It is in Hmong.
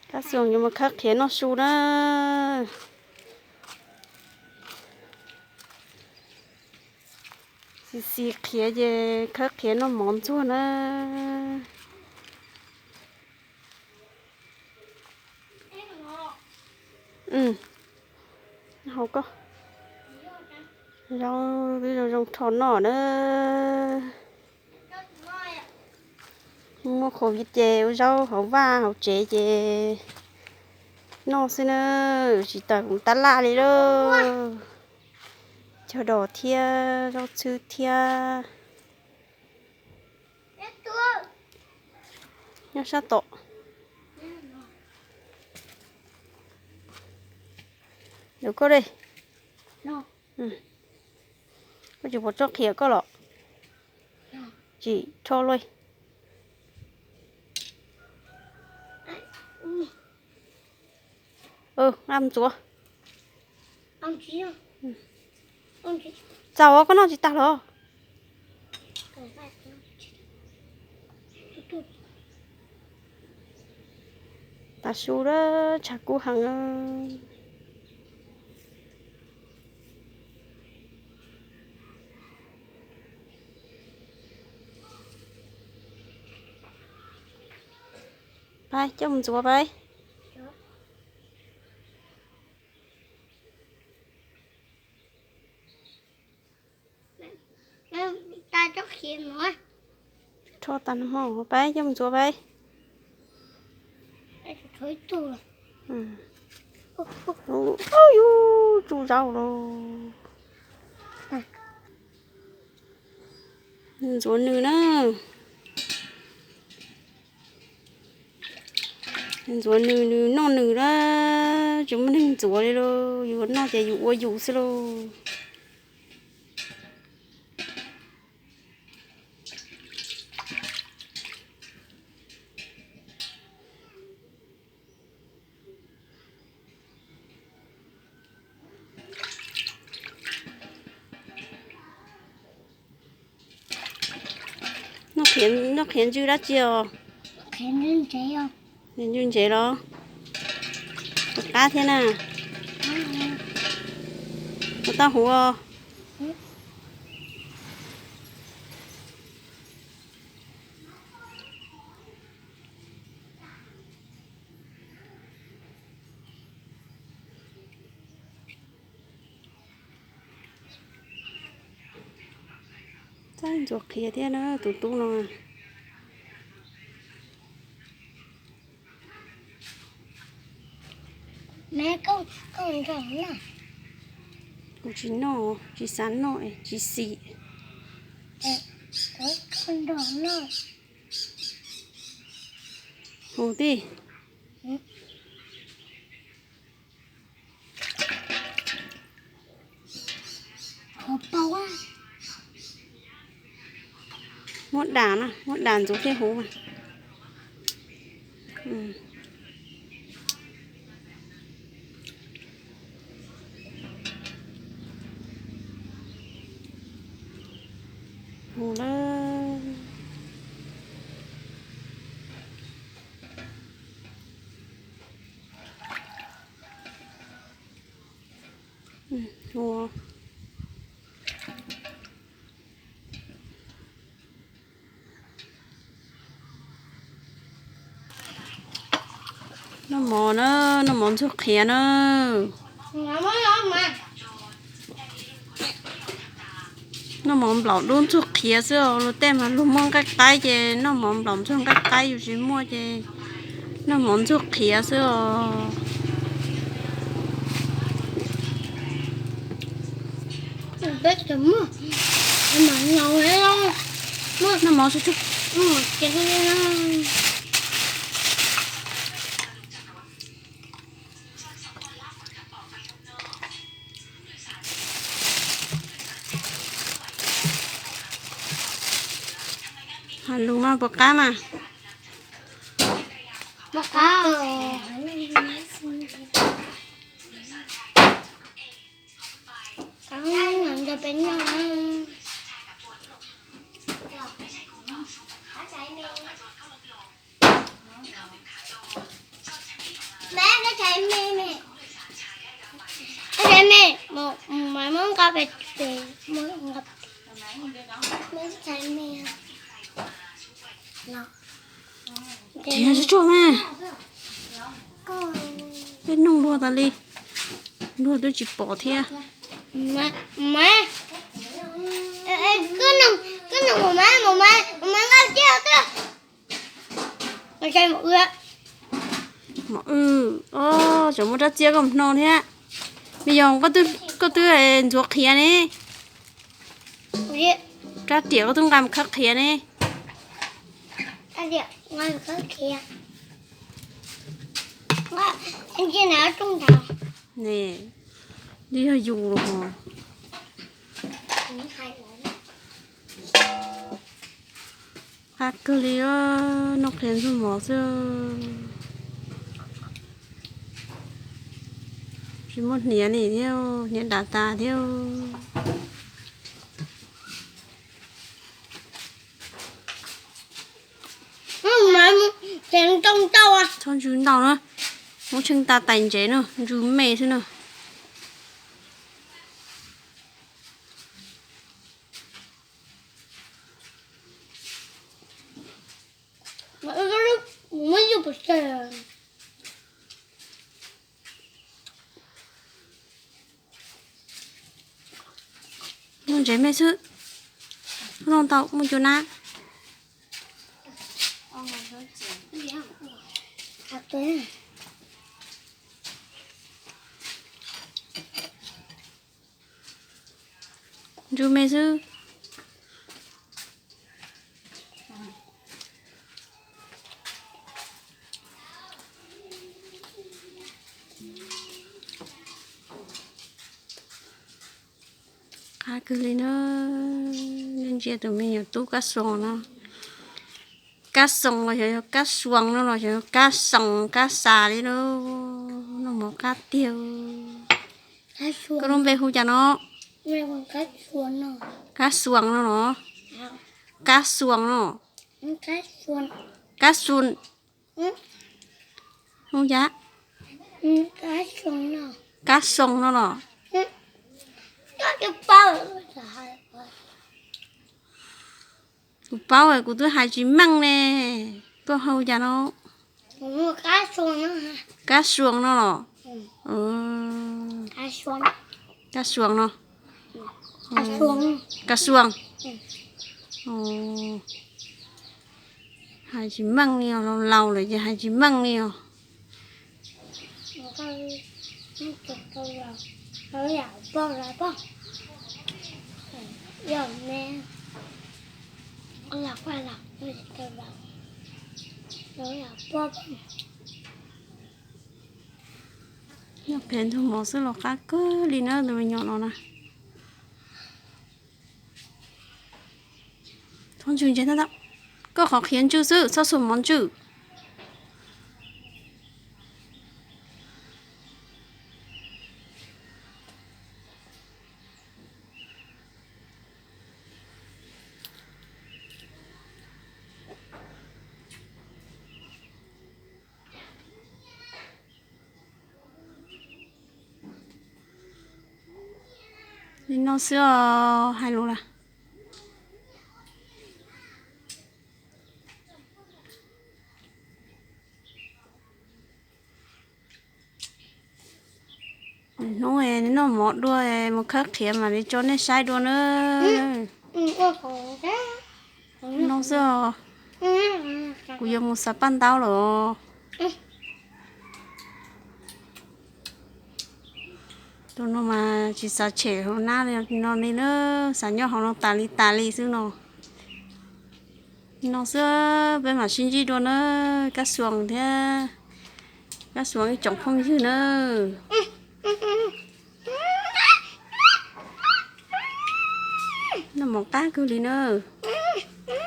Tab sis yuav mus khawb qhiav noj su na. Xis xis qhiav ces khawb qhiav noj mov ntxuag na. Hau koj, zaub twb zoo zoo rho noj na. Muaj covid ces ua zaub hauv vaj hauv tsev ces noj xwb na, tsis tawm mus tab laj li lauj. Cog dos thiab zaub txhwb thiab. Nyob sab tom. Ntxuav koj li. Koj tsis pom tso qhiav koj los? Tsis rho luaj. Nqa mus ntxuav. Txaus, koj noj tsis tag los? Tav su lawm, tshav kub heev. Pab coj mus ntxuav pab. Rho tas no pab coj mus ntxuav pab. Yus tsuj zaub los. Ntxuav nws na. Ntxuav nws, nws noj nws na, tsis muaj neeg ntxuav li lauj, yus noj ces yus ua yus xwb lauj. Noj qhiav ntswg dab tsi os? Ntswg ntsev los? Qab thiab na. Ua tau huv os. Txaij ntxuav qhiav thiab na tus tub no. Kuv tsis noj, tsis xav noj, tsis xis. Hu tij. Muab dam na, muab dam ntxuav thiaj huv mas. Huv lawm. Noj mov na, noj mov ntxuag qhiav na. Noj mov nplaum dub ntxuag qhiav xwb os, luag tej mas luag muaj nqaij qaib ces noj mov nplaum ntxuag nqaij qaib, yus tsis muaj ces noj mov ntxuag qhiav xwb os. Noj mov tsuag tsuag. Lus mas puas qab mas? Tsis yog tsuag mas, peb noog luag tas li, luag twb tsis pom thiab. Mos wb, tseem muaj rab txiab koj hno thiab. Me yog koj twb ntxuav qhiav ne, rab riam koj twb nqa mus khawb qhiav ne. Twb yog yus los. Qab kawg li, noj qhiav ntxuag mov xwb. Tsis muaj hniav li thiab, hniav dav tas thiab. Txhob ntsw ntau na, muab tsheej tas tais ntsev na, ntsw me xwb na. Muaj ntsev me xwb, noj ntau muaj cua nab. Ntsw me xwb. Qab kawg li na. Nej ntsia tus me nyuam tub kab xoo no, kab xoo los xyov yog kab xuas no los xyov yog kab xoo kab xas li lauj. Noj mov qab tiag. Koj lub npe hu cas no? Kab xuas no los? Kab xuas no? Kab xu, hu cas? Kab xoo no los? Kuv paub, kuv twb hais tsis meej ne. Koj hu cas no? Kab xuas no los? Kab xuas no? Kab xuas. Hais tsis meej li os, laus laus lawm ces hais tsis meej li os. Noj qhiav ntxuag mov xwb los qab kawg li na tus me nyuam no na. Txhob ntsw ntsev ntau, koj qhov qhiav ntsw xwb, txhob xuas mov ntsw. Li no xwb os, hais lus lawm. Hnub noj mov dua mus khawb qhiav mam li tso nej saib dua na. No xwb os. Kuv yuav mus xaws paj ntaub lawm. Tus no mas tsis xav tshem hauv nab li no li na, xav nyob hauv no tas li tas li xwb no. No xwb, peb mam sib ntsib dua na, Kab Xuas thiab, Kab Xuas ib tsoom phooj ywg na. Noj mov qab kawg li na.